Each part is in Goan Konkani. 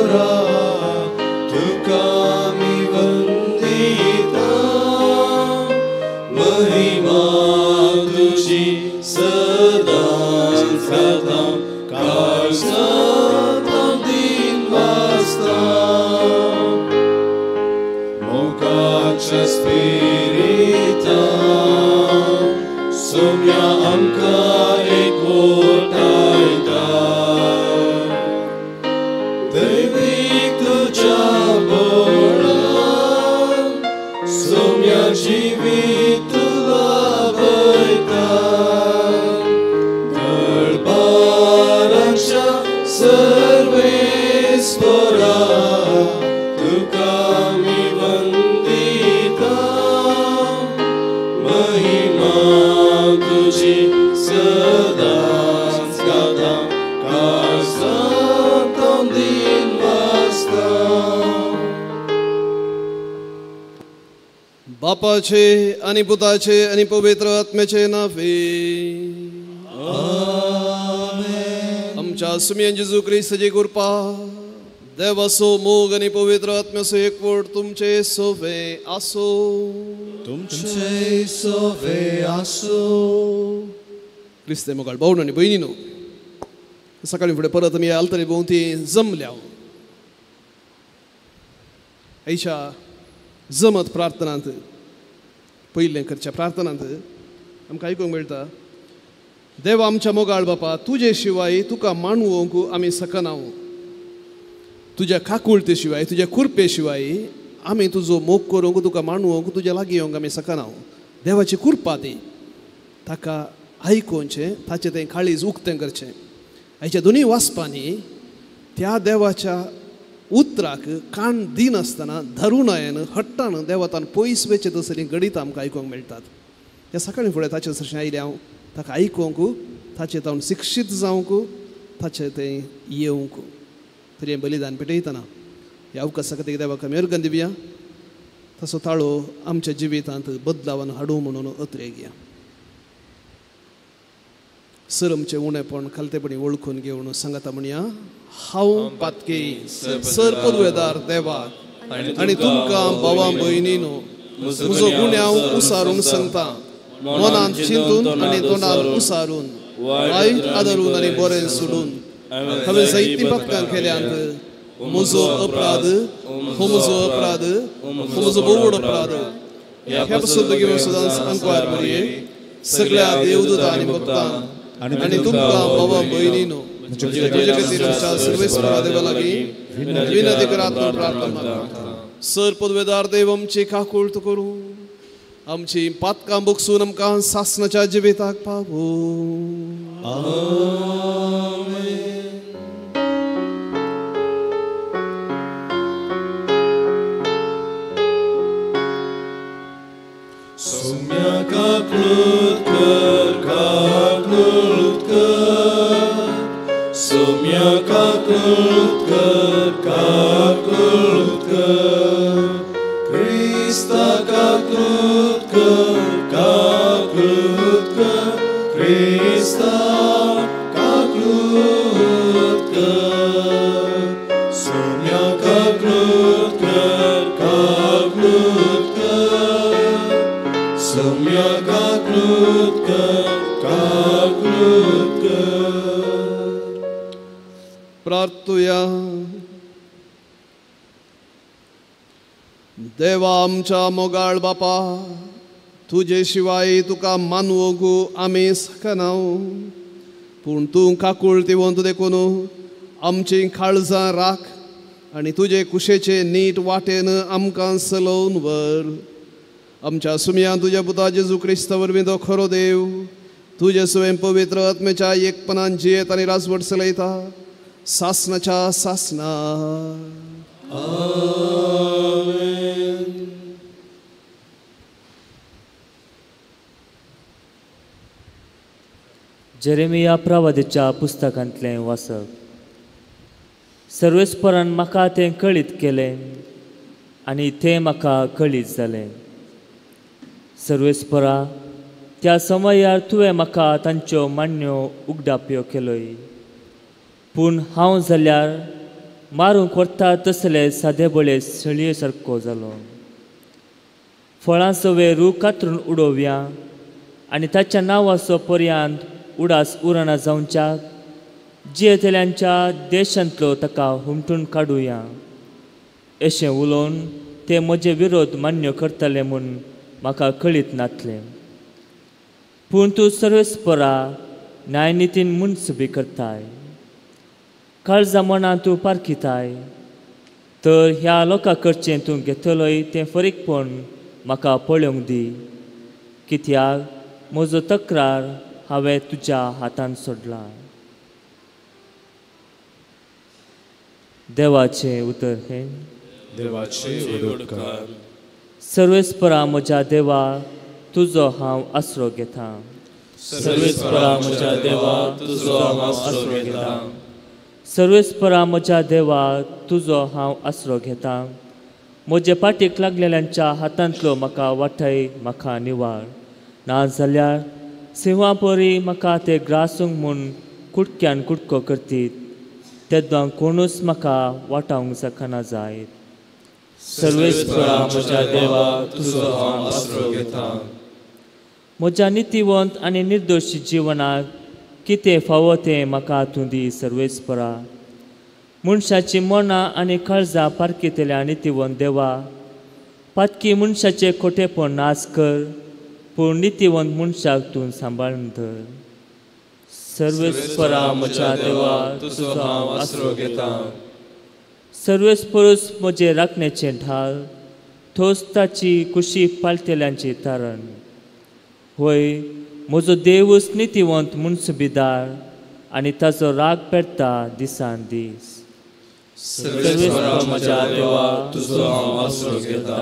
सर्वेस्परा तुका आमी वंदिता महिमा तुजी सदांच गाता काळजांत दिन वाजता मोगाच्या स्पिरिता सोम्या आमकां एकवटायता दैवीक तुज्या बळान सोम्या जिवीत लाभयता दळबाराच्या सर्वेस्परा तुका आमी वंदिता महिमा तुजी सदांच गाता काळजांत दिन वाजता. बापाचे आणि पुताचे आणि पवित्र आत्म्याचे नावे आमच्या सुमयन जेजू क्रिस्ताची कृपा देवाचो मोग आणि पवित्र आत्म्याचो एकवट तुमचे सोवे आसो. तुमचे सोवे आसो. क्रिस्ते मोगाळ भावण आनी भयणीनो, सकाळी फुडें परत आमी आलतरी भोंवती जमल्या. आयच्या जमत प्रार्थनांत, पयलें करच्या प्रार्थनांत आमकां आयकूंक मेळटा, देवा आमच्या मोगाळ बापा, तुजे शिवाय तुका मानवंक आमी शकना. तुज्या काकुळते शिवाय, तुज्या कुरपे शिवाय आमी तुजो मोग करूंक, तुका मानवंक, तुज्या लागीं येवंक आमी शकना. देवाची कुरपा ती ताका आयकोवचें, ताचें तें काळीज उक्तें करचें. आयच्या दोनूय वाचपांनी त्या देवाच्या उतराक कान दिनासतना धरुणायन हट्टान देवतान पयस वेचें तसलीं गणितां आमकां आयकूंक मेळटात. ह्या सकाळीं फुडें ताचे सरशीं आयलें हांव, ताका आयकूंक, ताचें तावन शिक्षीत जावंक, ताचें तें येवंक. तरी हें बलिदान पेटयतना ह्या अवकाशा खातीर देवाक आमी अर्गन दिवया, तसो ताळो आमच्या जिवितांत बदलावान हाडूं म्हणून अत्रेगया. सर आमचें उणेपण खालतेपणी वळखून घेवन सांगाता म्हणया, हांव पातकी सर पदवेदार देवाक आनी तुमकां भावां भयणीनो म्हजो गुन्यांव उसारून सांगता, मनांत चिंतून आनी तोंडार उसारून, वायट आदरून आनी बरें सोडून हांवें जायतीं पातकां केल्यांत. म्हजो अपराध, हो म्हजो अपराध, हो म्हजो भोव अपराध. ह्या पासून घेवन सदांच अंकवार मरये सगळ्या देवदूतां आनी भक्तां आनी तुमकां भावां भयणीनो तुजे खातीर आमच्या सर्वेस्परा देवा लागीं विनंती करात म्हूण प्रार्थना मागता. सर पदवेदार देव आमची काकूळत करूं, आमची पातकां भोगसून आमकां सासणाच्या जिविताक पावूं. सोम्या काकूळत कर, काकूळत कर, सोम्या काकूळत कर, काकूळत कर, क्रिस्ता काकूळत कर, काकूळत कर, क्रिस्ता काकूळत कर, सोम्या काकूळत कर, काकूळत कर, सोम्या काकूळत कर, काकूळत कर. प्रार्थुया. देवा आमच्या मोगाळ बापा, तुजे शिवाय तुका मानवंक आमी शकना, पूण तूं काकूळतीवंत देखून आमची काळजां राख आनी तुजे कुशेचे नीट वाटेन आमकां चलोवन व्हर. आमच्या सुमयान तुज्या पुता जेजू क्रिस्ता वरवीं तो खरो देव तुजे स्वयं पवित्र आत्म्याच्या एकपणान जियेत आनी राजवट चलयता सासनाच्या सासना. जेरेमिया प्रवादीच्या पुस्तकांतलें वाचप. सर्वेस्परान म्हाका तें कळीत केलें आनी तें म्हाका कळीत जालें. सर्वेस्परा, त्या समयार तुवें म्हाका तांच्यो माण्ण्यो उगडाप्यो केल्यो, पूण हांव जाल्यार मारूंक व्हरता तसले सादेबळे सळये सारको जालो. फळां सवे रूख कातरून उडोवया आनी ताच्या नांवाचो पर्यांत उडास उरना जावच्याक जियेतल्यांच्या देशांतलो ताका हुमटून काडुया. अशें उलोवन ते म्हजे विरोध मान्य करतले म्हूण म्हाका कळीत नातलें. पूण तूं सर्वेस्परा न्यायनितीन मुनसुबी करताय, काळजा मनां तूं पारखिताय. तर ह्या लोकां कडचें तूं घेतलोय तें फरीकपण म्हाका पळोवंक दी, कित्याक म्हजो तक्रार हांवें तुज्या हातान सोडला. देवाचें उतर हें. देवाचे उपकार. सर्वेस्परा म्हज्या देवा, तुजो हांव आसरो घेता. सर्वेस्परा म्हज्या देवा, तुजो हांव आसरो घेता. सर्वेस्परा म्हज्या देवा, तुजो हांव आसरो घेता. म्हजे पाटीक लागलेल्यांच्या हातांतलो म्हाका वाटय, म्हाका निवार. ना जाल्यार सिंहा परी म्हाका ते ग्रासूंक म्हूण कुटक्यान कुटको करतीत, तेन्ना कोणूच म्हाका वाटावंक शकना जायत. सर्वेस्परा म्हज्या देवा, तुजो हांव आसरो घेता. म्हज्या नितीवंत आनी निर्दोशी जिवनाक कितें फावो तें म्हाका तूं दी सर्वेस्परा. मनशाची मनां आनी काळजां पारखितल्या नितीवंत देवा, पातकी मनशाचें खोटेपण नाश कर, पूण नितीवंत मनशाक तूं सांबाळून धर. सर्वेस्परा म्हज्या देवा, तुजो हांव आसरो घेता. सर्वेस्परूच म्हजे राखणेचें ढाल, थोस ताची कुशी पालतल्यांची तारण. होय, म्हजो देवूच नितीवंत मुनसुबीदार आनी ताचो राग पेटता दिसान दीस. सर्वेस्परा म्हज्या देवा, तुजो हांव आसरो घेता.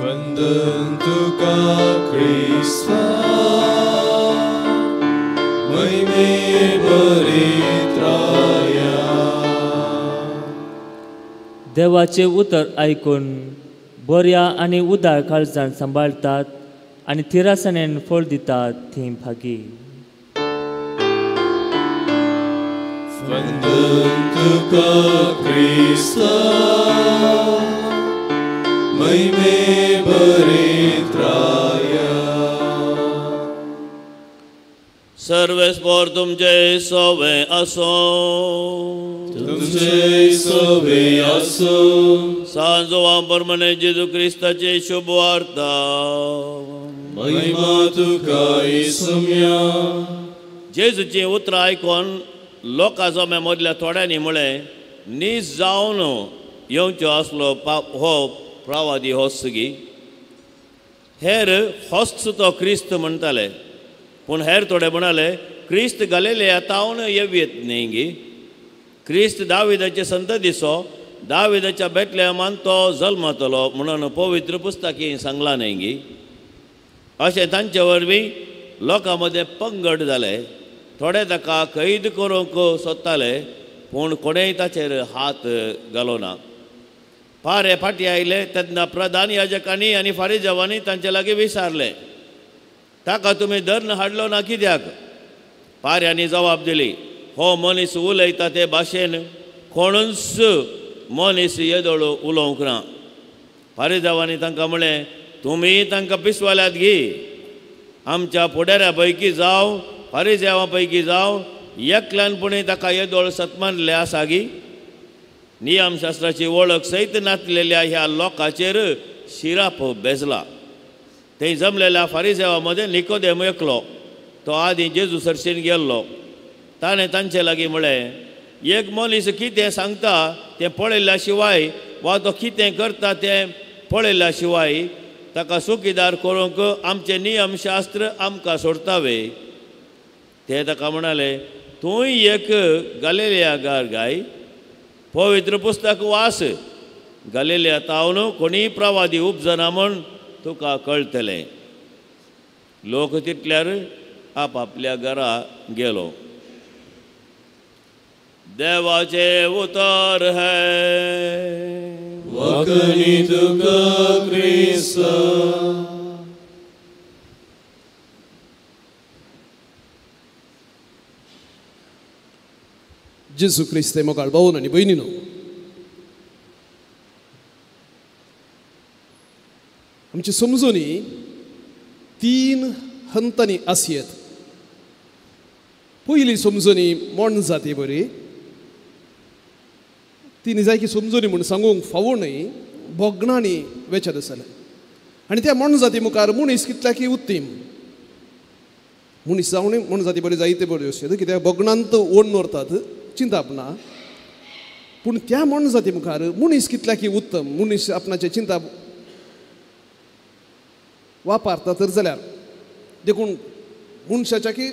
वंदन तुका क्रिस्ता, महिमे बरित्राया. देवाचें उतर आयकून बऱ्या आनी उदार काळजान सांबाळटात आनी थिरासाणेन फळ दितात तीं भागी. वंदन तुका क्रिस्ता, महिमे बरित्राया. सर्वेस्पर तुमचे सोवे आसो. तुमचे सोवे आसो. सांजोवा परमने जेजू क्रिस्ताचे शुभ वार्ता. महिमा तुका इसम्या. जेजूची उतरां आयकून लोकां जमे मदल्या थोड्यांनी म्हळें, नीज जावन येवचो आसलो हो प्रवादी होच गी. हेर होच तो क्रिस्त म्हणटाले, पूण हेर थोडे म्हणाले, क्रिस्त गालिलेया तावन येवयेत न्ही गी. क्रिस्त दाविदाचे संततीचो, दाविदाच्या बेतलेहमान तो जल्मतलो म्हणून पवित्र पुस्तकी सांगलां न्ही गी. अशें तांचे वरवीं लोकां मदें पंगड जाले. थोडे ताका कैद करूंक सोदताले, पूण कोणेय ताचेर हात घालो ना. पारे फाटीं आयले तेन्ना प्रधान याजकांनी आनी फारिजावांनी तांचे लागीं विचारलें, ताका तुमी धरून हाडलो ना कित्याक? पाऱ्यांनी जबाब दिली, हो मनीस उलयता ते भाशेन कोणूच मनीस येदोळ उलोवंक ना. फारिजावांनी तांकां म्हणलें, तुमी तांकां पिसवाल्यात गी. आमच्या फुडाऱ्या पैकी जावं फारिजावां पैकी जावं एकल्यान पुणी ताका येदोळ सत्मानले आसा गी? नियमशास्त्राची वळख सयत नासलेल्या ह्या लोकांचेर शिराप बेजला. थंय जमलेल्या फारिजेवा मदें निकोदेम एकलो, तो आदीं जेजू सरशीन गेल्लो. ताणें तांचे लागीं म्हळें, एक मनीस कितें सांगता तें पळयल्या शिवाय वा तो कितें करता तें पळयल्या शिवाय ताका सुखीदार करूंक आमचें नियमशास्त्र आमकां सोडटा वे? ते ताका म्हणाले, तूंय एक गालिलेया गार गाय, पवित्र पुस्तक वास, गालिलेया तावन कोणीय प्रवादी उपजना म्हूण तुका कळटलें. लोक तितल्यार आपापल्या घरा गेलो. देवाचें उतर हें. वाकणी तुका क्रिस्ता. जेजू क्रिस्ते मोगाळ भावन आनी भयणीनो, आमची समजणी तीन हंतांनी आसयेत. पयली समजणी मोण जाती बरी, ती निजायकी समजणी म्हूण सांगूंक फावो न्हय, भोगणांनी वेचत आसलें. आनी त्या मोण जाती मुखार मनीस कितल्या की उत्तीम मनीस जावन मोण जाती बरी जायते बऱ्यो आसतात, कित्याक भोगणांत ओडून व्हरतात चिंताप ना. पूण त्या मोण जाती मुखार मनीस कितल्या की उत्तम मनीस आपणाचें चिंताप वापरता तर जाल्यार, देखून मनशाच्या की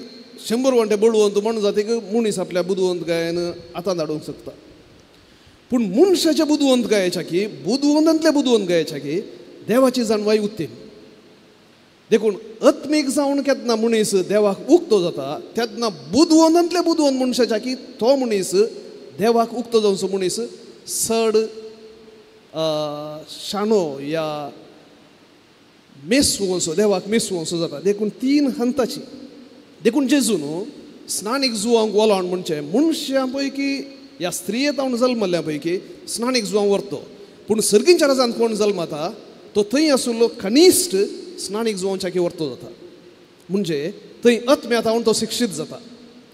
100 वंटे बळवंत म्हण जातीक मनीस आपल्या बुदवंत गायन आतां धाडूंक शकता. पूण मनशाच्या बुदवंत गायच्या की बुदवंतांतल्या बुदवंत गायच्या की देवाची जाणवाय उत्तीम. देखून आत्मीक जावन केन्ना मनीस देवाक उक्तो जाता तेन्ना बुदवंतांतल्या बुदवंत मनशाच्या की तो मनीस देवाक उक्तो जावचो मनीस चड शाणो या मेसवंसो, देवाक मेसवंसो जाता. देखून तीन हंताची. देखून जेजू न्हू स्नानीक जुवांक वलोण म्हणचे मनशां पैकी ह्या स्त्रिये तावन जल्मल्ल्या पैकी स्नानीक जुवांक व्हरतो, पूण सर्गींच्या राजांत कोण जल्मता तो थंय आशिल्लो कनिश्ट स्नानीक जुवांच्या की व्हरतो जाता, म्हणजे थंय आत्म्या तावन तो शिक्षीत जाता.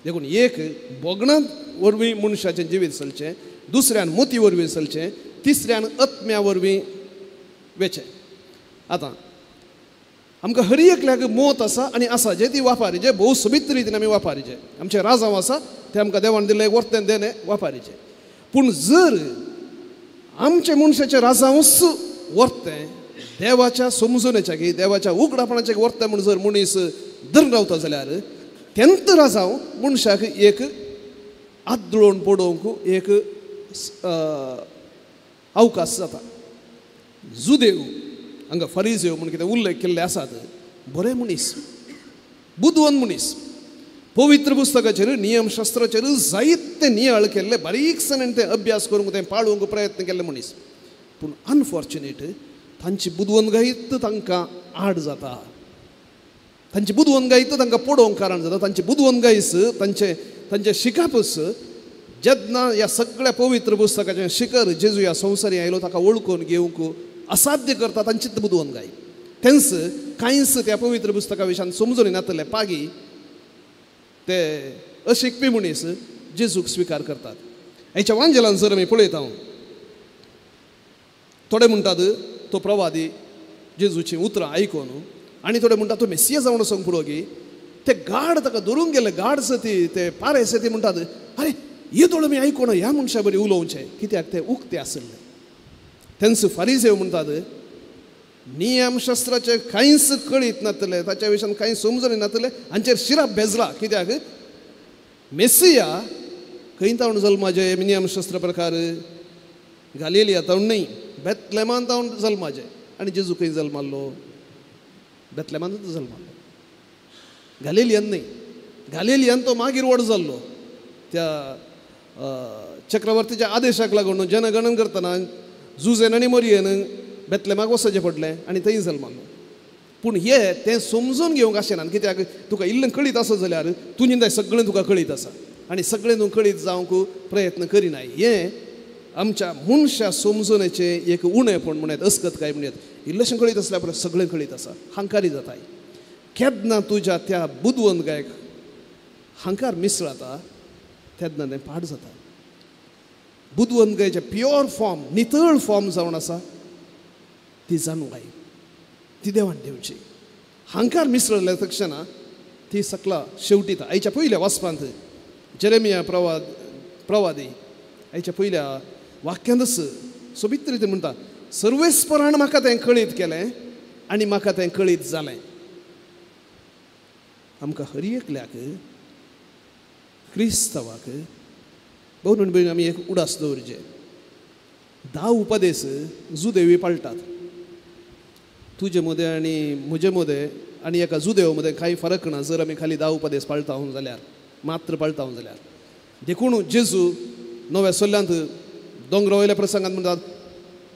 देखून एक भोगणांत वरवीं मनशाचें जिवीत चलचें, दुसऱ्यान मोती वरवीं चलचें, तिसऱ्यान आत्म्या वरवीं वेचें. आतां आमकां हर एकल्याक मोत आसा आनी आसा जे ती वापारीचे भोव सोबीत रितीन आमी वापारीचे. आमचें राजांव आसा तें आमकां देवान दिल्लें वर्तें देणें वापारीचें. पूण जर आमचें मनशाचें राजांवच वर्तें देवाच्या समजूनेच्या की देवाच्या उगडापणाचें वर्तें म्हूण जर मनीस धरून रावता जाल्यार तेंत राजांव मनशाक एक आदळून पडोवंक एक अवकाश जाता. जुदेव हांगा फरिजेव म्हूण कितें उल्लेख केल्ले आसात, बरे मनीस, बुदवंत मनीस, पवित्र पुस्तकाचेर नियमशास्त्राचेर जायते नियाळ केल्ले, बारीकसाणेन ते अभ्यास करूंक तें पाळूंक प्रयत्न केल्ले मनीस. पूण अनफॉर्च्युनेट तांची बुदवंतगायत तांकां आड जाता, तांची बुदवंतगायत तांकां पडोवंक कारण जाता. तांची बुदवंतगायस तांचें तांचें शिकापस जेन्ना ह्या सगळ्या पवित्र पुस्तकाचें शिखर जेजू ह्या संवसारी आयलो ताका वळखून घेवंक असाध्य करता तांचीच बुदवंतगाय. तेंच कांयच त्या पवित्र पुस्तका विशयान समजून नातले पागी ते अशिकपी मनीस जेजूक स्विकार करतात. हाच्या वांजेलान जर आमी पळयता, थोडे म्हणटात तो प्रवादी जेजूचीं उतरां आयकून, आनी थोडे म्हणटात तो मेसिया जावन वचोंक पुरो की ते गाड ताका धरून गेले, गाड सती ते पारे सती म्हणटात अरे येदोळ आमी आयकून ह्या मनशा बरी उलोवचें, कित्याक ते उक्ते आसले. तेंच फारिजेव म्हणटात नियमशास्त्राचें कांयच कळीत नातलें, ताच्या विशयान कांय समजून नातलें, हांचेर शिराप भेजला, कित्याक मेसिया खंय तावन जल्माचें नियमशास्त्र प्रकार गालिलिया तावन न्हय, बेतलेमान तावन जल्माचें. आनी जेजू खंय जल्माल्लो? बेतलेमानूच जल्माल्लो, गालिलियान न्हय. गालिलियान तो मागीर व्हड जाल्लो त्या चक्रवर्तीच्या आदेशाक लागून जनगणन करतना जुजेन आनी मोरयेन बेतलेमाक वचचें पडलें आनी थंय जल्माल्लो. पूण हे तें समजून घेवंक आशेना, कित्याक तुका इल्लें कळीत आसत जाल्यार तुजें सगळें तुका कळीत आसा आनी सगळें तूं कळीत जावंक प्रयत्न करिनाय. हें आमच्या मनशा समजूनेचें एक उणेपण म्हणयत, अस्कत काय म्हणयत. इल्लेशें कळीत आसल्यार परस सगळें कळीत आसा, हांकारी जाताय. केन्ना तुज्या त्या बुदवंत गायक हांकार मिसळता तेन्ना तें पाड जाता. बुदवंत गायचें प्युअर फॉर्म, नितळ फॉर्म जावन आसा ती जाणवाय, ती देवान दिवची. हांकार मिसळ्ळे तक्षणा ती सकला शेवटीता. आयच्या पयल्या वाचपांत जेरेमिया प्रवादी आयच्या पयल्या वाक्यांतच सोबीत रितीन म्हणटा, सर्वेस्परान म्हाका तें कळीत केलें आनी म्हाका तें कळीत जालें. आमकां हर एकल्याक क्रिस्तांवाक भोव भयण आमी एक उडास दवरचे. 10 उपदेश जुदेवी पाळटात. तुजे मदें आनी म्हजे मदें आनी एका जुदेव मदें कांय फरक ना जर आमी खाली 10 उपदेश पाळटा जाल्यार, मात्र पाळटा जाल्यार. देखून जेजू नव्या सल्ल्यांत दोंगरा वयल्या प्रसंगांत म्हणटात,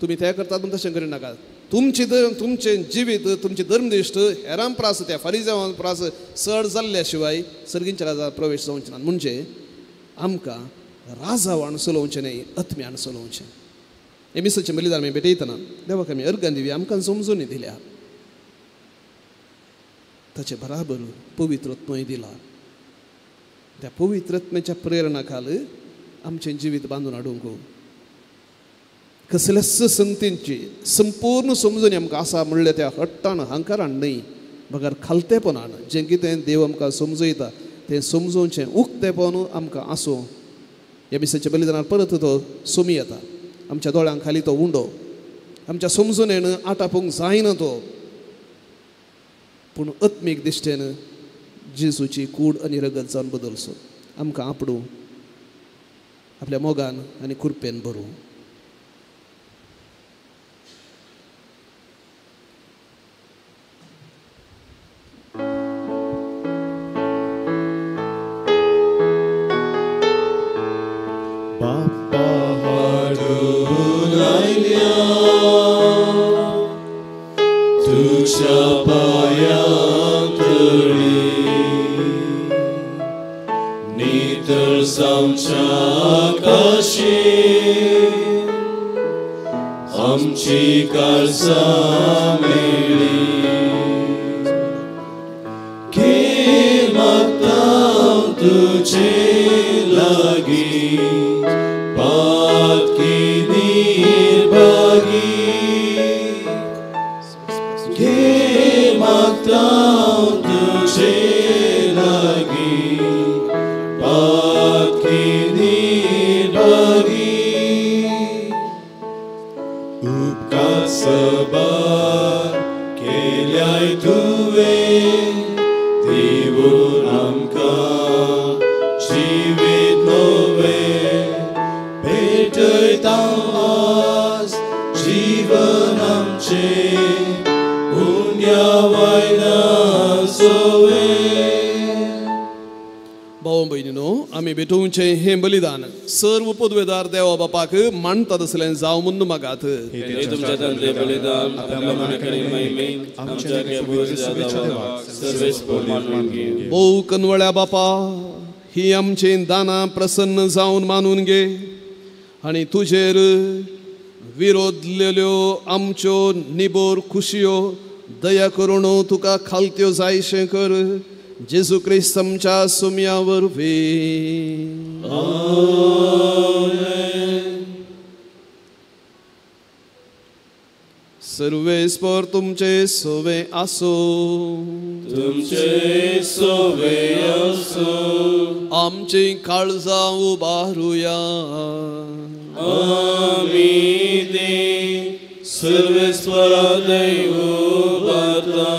तुमी तें करतात म्हूण तशें करिनाकात. तुमची तुमचें जिवीत तुमची धर्मदिश्ट हेरां प्रास त्या फारिजावां प्रास चड जाल्ल्या शिवाय सर्गींच्या राजा प्रवेश जावचें ना. म्हणजे आमकां राजावान चलोवचें न्हय, आत्म्यान चलोवचें. हे मिसाचें बलिदान आमी भेटयतना देवाक आमी अर्गां दिवया, आमकां समजून दिल्या, ताचे बराबर पवित्र आत्मोय दिला. त्या पवित्र आत्म्याच्या प्रेरणा खाल आमचें जिवीत बांदून हाडूंक कसल्याच संगतींची संपूर्ण समजून आमकां आसा म्हणल्यार त्या हट्टान हंकारान न्हय, बगर खालतेपणान जें कितें देव आमकां समजयता तें समजोवचें उक्तेपण आमकां आसूं. ह्या मिसाच्या बलिदानार परत तो सोमी येता, आमच्या दोळ्यांक खाली तो उंडो, आमच्या समजूनेन आटापूंक जायना तो, पूण आत्मीक दिश्टेन जेजूची कूड आनी रगत जावन बदलसो आमकां आपडूं आपल्या मोगान आनी कृपेन भरूं. बापा हाडून आयल्या तुज्या पांयां तळी, नितळ जावच्या काशी आमची काळजां मेळ्ळी. घे मागता तुजे लागीं पातकी निर्भागी, घे मागता तुजे लागीं पातकी निर्भागी. उपकार सबार केल्याय तुवें दिवन आमकां जिवीत नवें, भेटयता आज जीवन आमचें उंड्या वयल्या सोवें. भाव भयणीनो, आमी भेटोवचें हें बलिदान सर्व पदवेदार देवा बापाक मानता तसलें जावं म्हूण मागात. भोव कनवळ्या बापा, ही आमचीं दानां प्रसन्न जावन मानून घे आनी तुजेर विरोधलेल्यो आमच्यो निबोर खुशयो दया करून तुका खालत्यो जायशें कर, जेजू क्रिस्त आमच्या सुम्या वरवीं. सर्वेस्पर तुमचे सोवे आसूं, तुमचे सोवे आसूं. आमची काळजां उबारुया, आमी ती सर्वेस्परा दैव उबारता.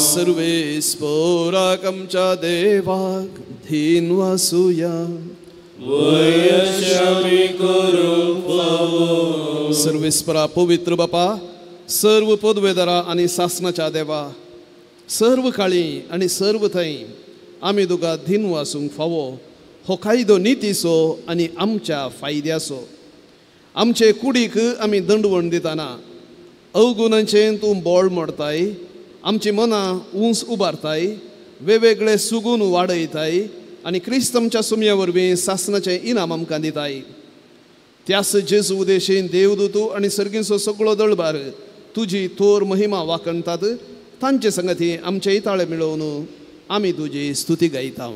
सर्वेस्पराक आमच्या देवाक धीन वासुया, वयश आमी करूंक फावो. सर्वेस्परा पवित्र बापा, सर्व पदवेदारा आनी सासनाच्या देवा, सर्व काळी आनी सर्व थंय आमी तुका धीन वासूंक फावो. हो कायदो नितीचो आनी आमच्या फायद्याचो. आमचे कुडीक आमी दंडवण दितना अवगुणांचें तूं बोळ मोडताय, आमची मनां उंच उबारताय, वेगवेगळे सुगून वाडयताय आनी क्रिस्त आमच्या सुमया वरवीं सासनाचें इनाम आमकां दिताय. त्यास जेजू उदेशीन देवदूतू आनी सर्गींचो सगळो दळबार तुजी थोर महिमा वाखणतात, तांचे संगती आमचे ताळे मेळोवन आमी तुजी स्तुती गायता.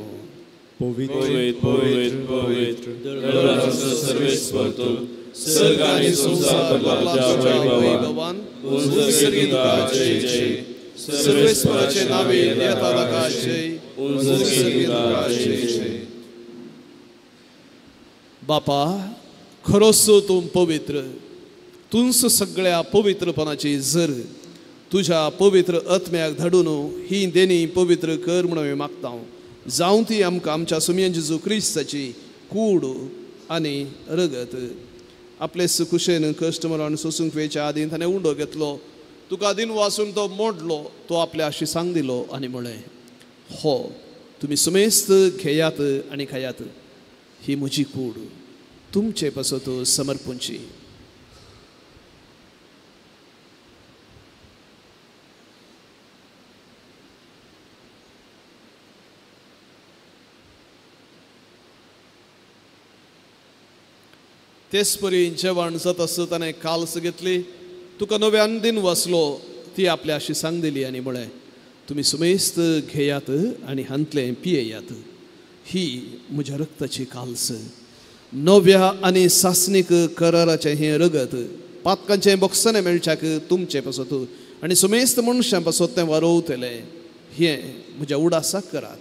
पवित्र पवित्र पवित्र दळबाराचो सर्वेस्पर तूं, सर्ग आनी संवसार भरला तुज्या वैभवान. उंच सर्गी तुका जय जय, सर्वेस्पराचे नावे येता ताका जय, उंच सर्गी तुका जय जय. बापा, खरोच तूं पवित्र, तूंच सगळ्या पवित्रपणाची जर तुज्या पवित्र आत्म्याक धाडून ही देणी पवित्र कर म्हणून हांवें मागता. जावं ती आमकां आमच्या सुमयन जेजू क्रिस्ताची कूड आनी रगत. आपले खुशेन कश्ट मरण सोसूंक वेच्या आदीं ताणें उंडो घेतलो, तुका दिन वासून तो मोडलो, तो आपल्या शिसांक दिलो आनी म्हळें, हो तुमी सुमेस्त घेयात आनी खायात, ही म्हजी कूड तुमचे पासत समर्पूंची. तेच परी जेवण जाता ताणें काल्स घेतली, तुका नव्यान दिन वसलो, ती आपल्या अशी सांग दिली आनी म्हळें, तुमी सुमेस्त घेयात आनी हांतलें पियेयात, ही म्हज्या रक्ताची काल्स, नव्या आनी सासणीक कराराचें हें रगत, पातकांचें बोक्साणें मेळच्याक तुमचें पासत आनी सुमेस्त मनशां पासत तें वारोवतलें, हें म्हज्या उडासाक करात.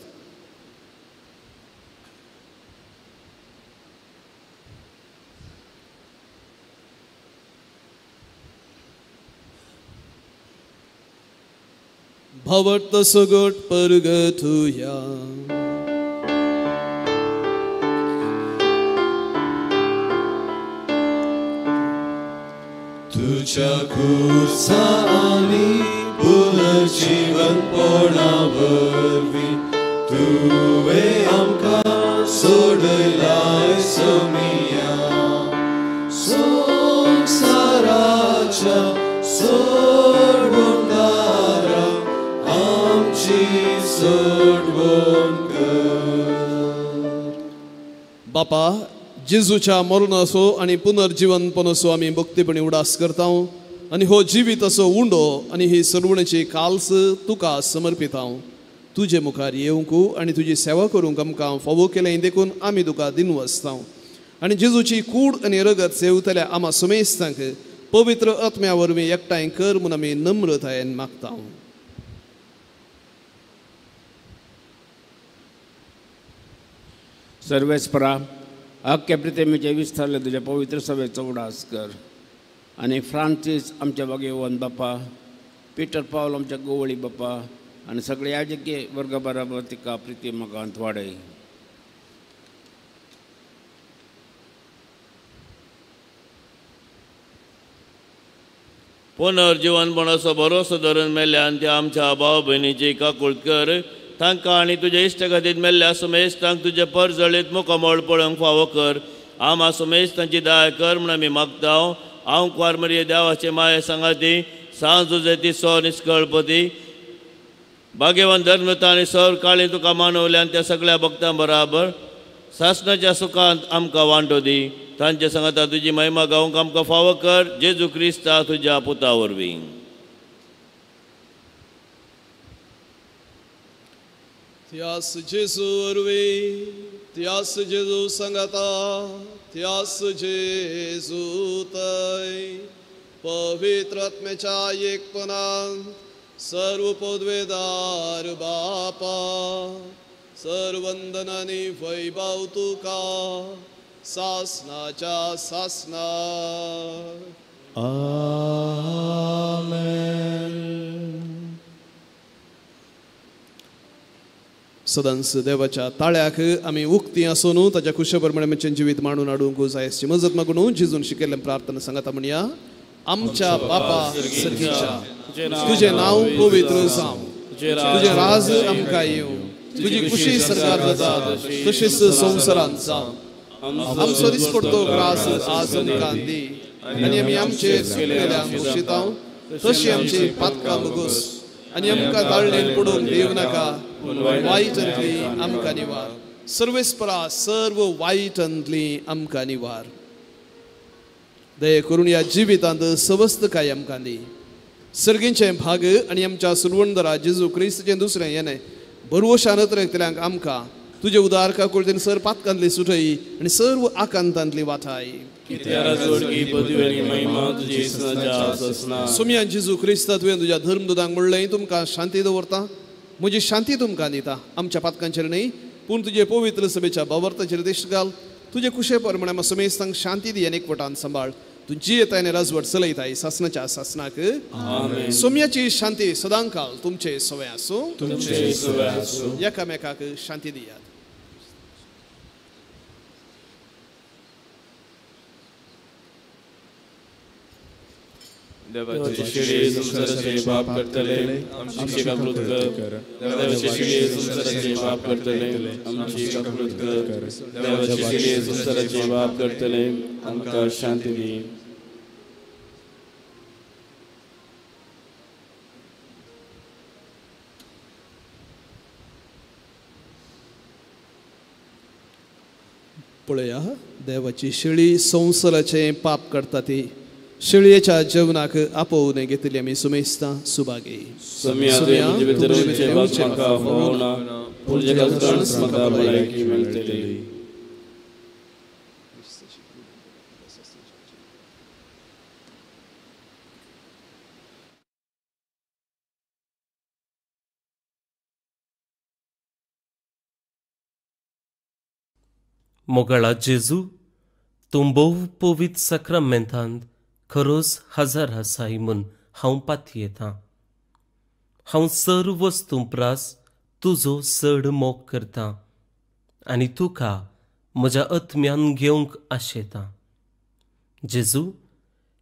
भावार्थ सगट परगतुया. तुझ्या खुर्सा आनी पुनर्जीवनपणा वरवीं तुवें आमकां सोडयलाय सोमिया, संवसाराच्या सोडवणदारा आमची सोडवण कर. बापा, जेजूच्या मरणाचो आनी पुनर्जीवनपणाचो आमी भक्तीपणी उडास करता आनी हो जिवीत असो उंडो आनी ही सरवणेची काल्स तुका समर्पिता. तुजे मुखार येवंक आनी तुजी सेवा करूंक आमकां फावो केलें देखून आमी तुका दिनवसता. आनी जेजूची कूड आनी रगत सेवतल्या आमा सुमेस्तांक पवित्र आत्म्या वरवीं एकठांय कर म्हूण आमी नम्रतायेन मागता. सर्वेस्परा, अख्ख्या प्रितेमीचे विस्तारले तुज्या पवित्र सभेचो उडास कर आनी फ्रांसीस आमच्या बागेवन बापा, पिटर पावल आमच्या गोवळी बापा आनी सगळे याजकीय वर्गा बराबर तिका प्रिती मगांत वाडय. पुनर्जीवनपणाचो भरोसो धरून मेल्ल्यान त्या आमच्या भाव भयणीची काकूळत कर, तांकां आनी तुज्या इश्ट खातीर मेल्ल्या सुमेस्तांक तुजे परजळीत मुखामळ पळोवंक फावो कर. आमा सुमेस्तांची दया कर म्हूण आमी मागता. हांव कुवार मरिये देवाचे माये सांगाती सांज तुजें सो निष्कळपती भाग्यवान धर्मता आनी सर काळी तुका मानवल्यान त्या सगळ्या भक्तां बराबर सासणाच्या सुखांत आमकां वांटो दी. तांचे सांगाता तुजी महिमा गावंक आमकां फावो कर, जेजू क्रिस्ता तुज्या पुता वरवीं. त्यास जेजू वरवीं, त्यास जेजू सांगाता, त्यास जेजू तय पवित्र आत्म्याच्या एकपणान सर्व पदवेदार बापा, सर्वंदनानी वैभव तुका सासनाच्या सासना. आमेन. सदांच देवाच्या ताळ्याक आमी उक्ती आसून ताच्या कुशे प्रमाणे आमचें जिवीत मांडून हाडूंक जाय अशी मजत मागून जेजून शिकयल्लें प्रार्थना सांगता म्हणया. आमच्या बापा सर्गीच्या, तुजें नांव पवित्र जावं, तुजें राज आमकां येवं, तुजी खुशी सरकार जाता तशीच संवसारांत जावं. आमचो दिसपडतो ग्रास आज आमकां दी आनी आमी आमचे चुकलेल्यांक खुशितां तशी आमची पातकां मुगोस आनी आमकां ताळणेन पडूंक दिवं नाका, वायटांतली आमकां निवार. सर्वेस्परा सर्व वायटांतली आमकां निवार. दया करून ह्या जिवितांत सवस्तकाय आमकां दी. सर्गींचें भाग आनी आमच्या सुरवणदरा जेजू क्रिस्ताचें दुसरें येणें भरवशान अतरेकतल्यांक आमकां तुजे उदार काकुळतेन सर पातकांतली सुटय आनी सर्व आकांतांतली वाठाय. सोमया जेजू क्रिस्ता, तुवें तुज्या धर्मदुतांक म्हणलें, तुमकां शांती दवरता, म्हजी शांती तुमकां दिता. आमच्या पातकांचेर न्हय पूण तुजे पवित्र सभेच्या भावार्थाचेर दिश्ट घाल. तुजे कुशे प्रमाणे आमकां समेस्तांक शांती दी आनी एकवटान सांबाळ. तूं जियेताय आनी राजवट चलयताय सासणाच्या सासणाक. सोम्याची शांती सदांकाल तुमचे सवय आसूं. एकामेकाक शांती दियात. देवाचे शिडये संवसाराचे पाप करतले आमची काकूळत कर. देवाचे शिडये संवसाराचे पाप करतले आमची काकूळत कर. देवाचे शिडये संवसाराचे पाप करतले आमकां शांती दी. पळया देवाची शेळी संवसाराचें पाप करता ती शेळयेच्या जेवणाक आपोवन घेतली आमी सुमेस्ता सुभागी. मोगाळा जेजू, तूं भोव पवित्र साक्रामेंतांत खरोच हजार आसाय म्हूण हांव पातयेतां. हांव सर्व वस्तूं प्रास तुजो चड मोग करतां आनी तुका म्हज्या आत्म्यान घेवंक आशेतां. जेजू,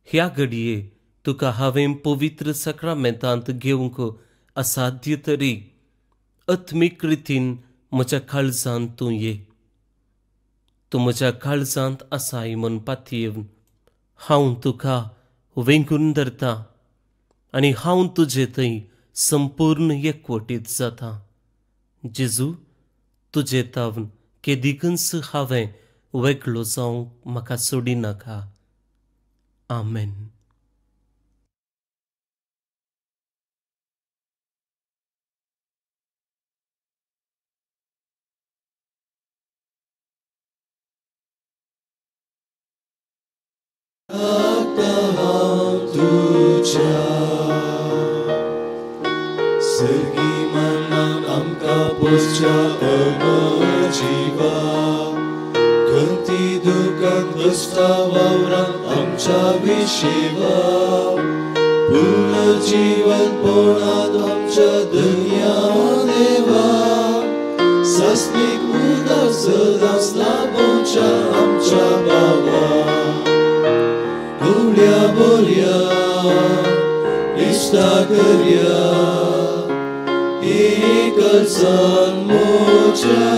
ह्या घडये तुका हांवें पवित्र साक्रामेंतांत घेवंक असाध्य तरी आत्मीक रितीन म्हज्या काळजांत तूं ये. तूं म्हज्या काळजांत आसाय म्हूण पातयेवन हांव तुका वेंगून धरतां आनी हांव तुजे थंय संपूर्ण एकवटीत जाता. जेजू, तुजे तावन केदिकूच हांवें वेगळो जावंक म्हाका सोडिनाका. आमेन. सर्गी मनान आमकां पोसच्या अमर जिवा, खंती दुकान कश्टा वावरान आमच्या विशेवा, पूर्ण जीवन पोणांत आमच्या दर्या देवा, सासणीक उदक सदांच लाभोवच्या आमच्या बाबा. गोड्या बोलया इश्टा करया एकलसान मोच्या,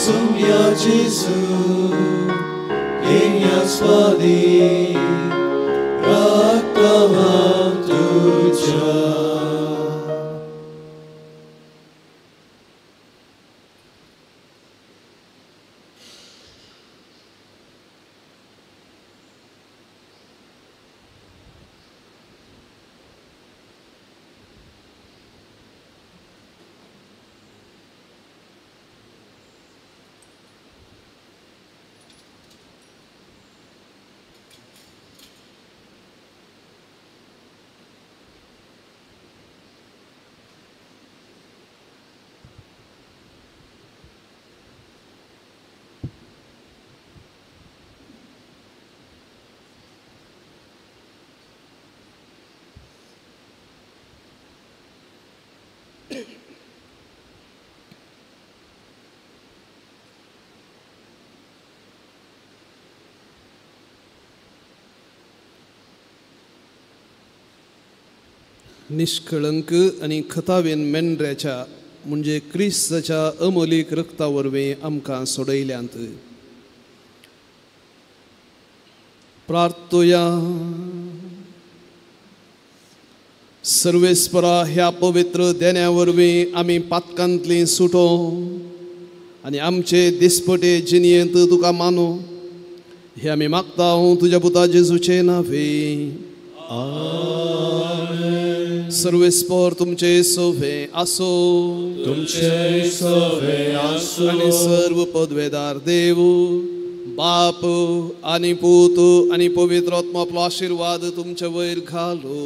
सुम्या जेजू येण्यास फादी राखता हांव तुज्या. निष्कळंक आनी खतावेन मेंढऱ्याच्या म्हणजे क्रिस्ताच्या अमोलीक रक्ता वरवीं आमकां सोडयल्यांत. प्रार्थुया. सर्वेस्परा ह्या पवित्र देण्या वरवीं आमी पातकांतली सुटो आनी आमचे दिसपटे जिणयेंत तुका मानू हे आमी मागता तुज्या पुता जेजूचे नावे. सर्वेस्पर तुमचे सोवे आसो, तुमचे सोवे आसो, आनी सर्व पदवेदार देव बाप आनी पूत आनी पवित्र आत्मा आपलो आशिर्वाद तुमचे वयर घालो.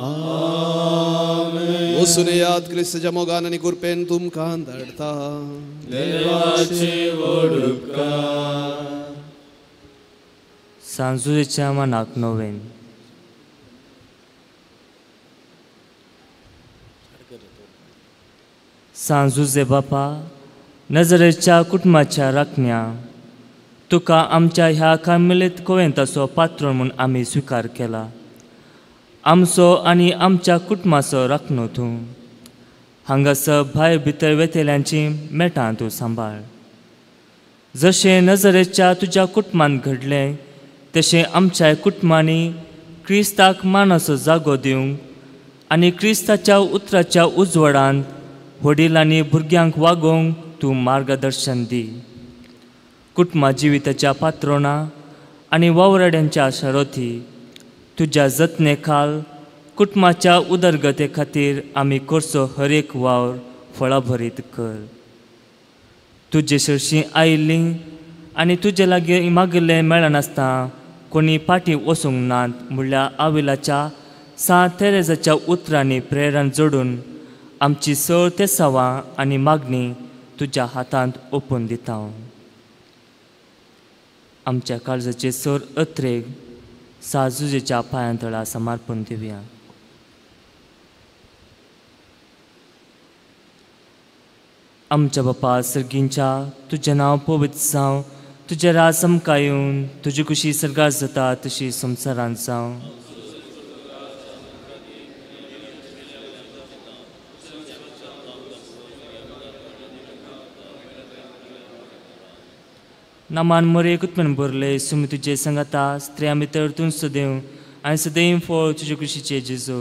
आमेन. वचून याद क्रिस्ताच्या मोगान आनी कृपेन तुमकां धाडटा. देवाचे व्हड उपकार. सांजुच्या मनाक नोवेन. सांजुजे बापा, नजरेच्या कुटुंबाच्या राखण्या, तुका आमच्या ह्या कार्मेलीत कोवेंताचो पात्रोन म्हूण आमी स्विकार केला. आमचो आनी आमच्या कुटुंबाचो राखणो तूं. हांगासर भायर भितर वेतल्यांची मेटां तूं सांबाळ. जशें नजरेच्या तुज्या कुटुंबान घडलें तशें आमच्या कुटुंबांनी क्रिस्ताक मानाचो जागो दिवंक आनी क्रिस्ताच्या उतराच्या उजवाडांत वडिलांनी भुरग्यांक वागोवंक तूं मार्गदर्शन दी. कुटुंबा जिविताच्या पात्रोणा आनी वावराड्यांच्या शरोथी तुज्या जतने खाल कुटुंबाच्या उदरगते खातीर आमी करचो हर एक वावर फळाभरीत कर. तुजे सरशीं आयिल्लीं आनी तुजे लागीं मागिल्लें मेळनासतना कोणी फाटीं वचूंक नात म्हणल्यार आविलाच्या सांत तेरेजाच्या उतरांनी प्रेरण जोडून आमची सळ तेसावां आनी मागणी तुज्या हातांत ओपून दिता. आमच्या काळजाचे सर अत्रेक साजुजेच्या पांयां तळा समर्पण दिवया. आमच्या बापा सर्गींच्या तुजें नांव पवित्र जावं, तुजें राज आमकां येवन, तुजी खुशी सर्गार जाता तशी संवसारांत जावं. नामान मरे कुतमेन भरले सुमी तुजे संगाता स्त्रियां भितर तूं सदैव आनी सदैव फळ तुजे कुशीचे जेजू.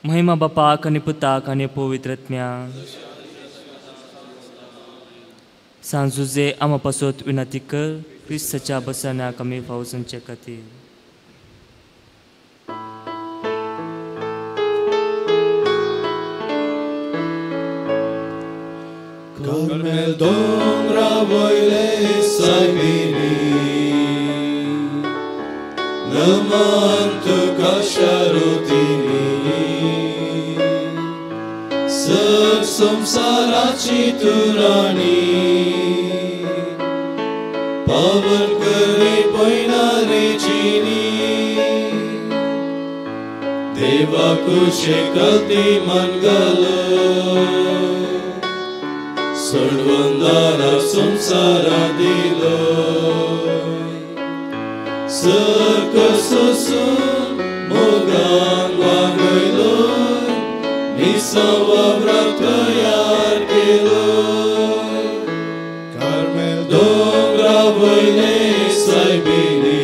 महिमा बापाक आनी पुताक आनी पवित्र आत्म्याक. सांजुजे आमा पासत विनंती कर क्रिस्ताच्या बसण्याक आमी फावजनचे खातीर. कार्मेल दोंगरा वयले सायबिणी नमन तुका शारुतिनी सग संसाराची तूं राणी पावन करी पयणारे जिनी देवा कुशे कलती मन घालो सोडवंदारा संसारा दिलो सर्ग सोसून मोगान वागयलो मिसावा व्रत तयार केलो कार्मेल दोंगरा वयले सायबिणी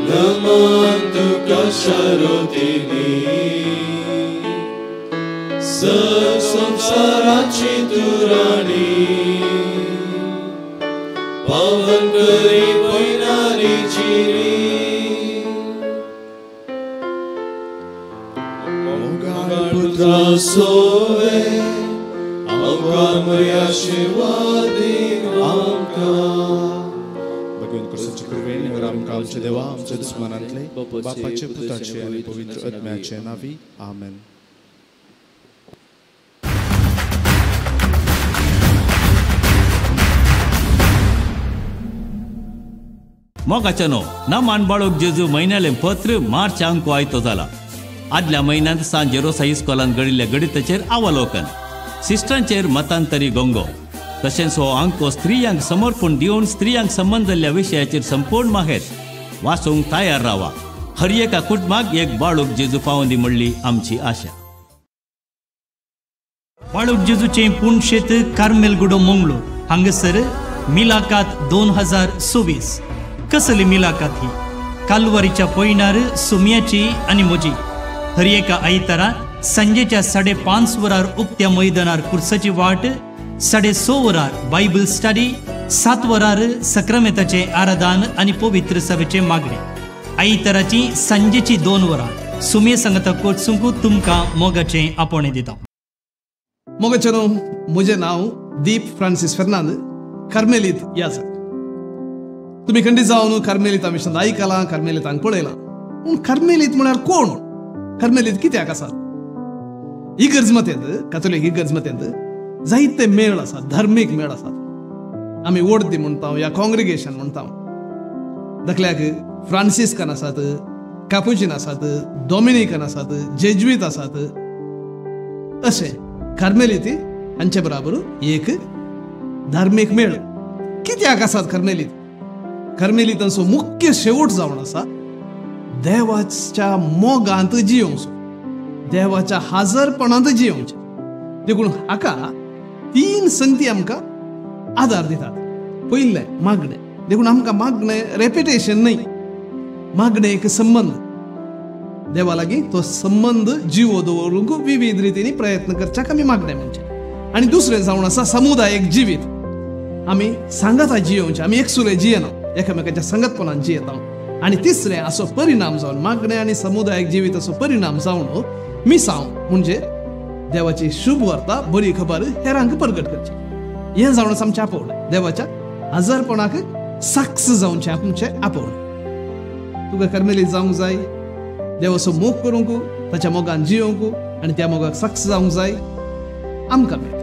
नमन तुका शारुतिनी सग संसाराची तूं राणी पावन करी पयणारी जिरी मोगाळ पुत्रा सोवे आमकां मर्या आशिर्वादीन आमकां. भगवान कृष्णाचे कृपेन आमकां आमच्या देवा आमच्या दुस्मनांतले बापाचे पुताचे आनी पवित्र आत्म्याचे नांवी आमेन. मोगाच्यानो नमान बाळूक जेजू म्हयन्यालें पत्र मार्च अंको आयतो जाला. आदल्या म्हयन्यांत सांत जेरोसा इस्कोलान घडिल्ल्या गणिताचेर अवलोकन, सिस्टरांचेर मतांतरी गोंगो, तशेंच हो अंको स्त्रियांक समर्पण दिवन स्त्रियांक संबंद जाल्ल्या विशयाचेर संपूर्ण माहेत वाचूंक तयार रावा. हर एका कुटुंबाक एक बाळूक जेजू पावंदी म्हणली आमची आशा. बाळूक जेजूचें पुणशेत कार्मेल गुडो मंगळूर हांगासर मिलाकात 2024. कसली मिलाकात ही कालवारीच्या पयणार सुम्याची आनी म्हजी. हर एका आयतारा सांजेच्या 5:30 वरार उक्त्या मैदानार कुर्साची वाट, 6:30 वरार बायबल स्टडी, 7 वरार सक्रामेताचें आराधन आनी पवित्र सभेचें मागणें. आयताराची सांजेची 2 वरां सुमे सांगता कोचूंक तुमकां मोगाचें आपोवणें दिता. मोगाचें न्हू, म्हजें नांव दीप फ्रांसीस फेर्नांद, कार्मेलीत याजक. तुमी खंडीत जावन कार्मेलिता विशयांत आयकलां, कार्मेलितांक पळयलां. पूण कार्मेलीत म्हळ्यार कोण? कार्मेलीत कित्याक आसात? इगर्ज मतेंत, कातोलीक इगर्ज मतेंत जायते मेळ आसात, धार्मीक मेळ आसात. आमी ओडदी म्हणटा या कॉंग्रिगेशन म्हणटा. धाकल्याक फ्रांसिस्कन आसात, कापुचीन आसात, डॉमिनिकन आसात, जेज्वीत आसात. अशें कार्मेलीत हांचे बराबर एक धार्मीक मेळ कित्याक आसात कार्मेलीत? कार्मेलितांचो मुख्य शेवट जावन आसा देवाच्या मोगांत जियोवचो, देवाच्या हाजरपणांत जियोवचें. देखून हाका 3 संगती आमकां आदार दितात. पयलें मागणें. देखून आमकां मागणें रेपिटेशन न्हय, मागणें एक संबंद. देवा लागीं तो संबंद जिवो दवरूंक विविध रितींनी प्रयत्न करच्याक आमी मागणें म्हणचें. आनी दुसरें जावन आसा समुदायीक जिवीत. आमी सांगाता जियोवचें, आमी एकसुरे जियेना, एकामेकाच्या संगतपणान जियेता. आनी तिसरें असो परिणाम जावन मागणें आनी समुदायीक जिविताचो परिणाम जावन मिसांव म्हणजे देवाची शुभ वार्ता, बरी खबर हेरांक प्रगट करची. हें जावन आमचें आपोवणें, देवाच्या हजारपणाक साक्ष जावचें आमचें आपोवणें. तुका कर्मेली जावंक जाय, देवाचो मोग करूंक, ताच्या मोगान जियोवंक आनी त्या मोगाक साक्ष जावंक जाय. आमकां मेळटा.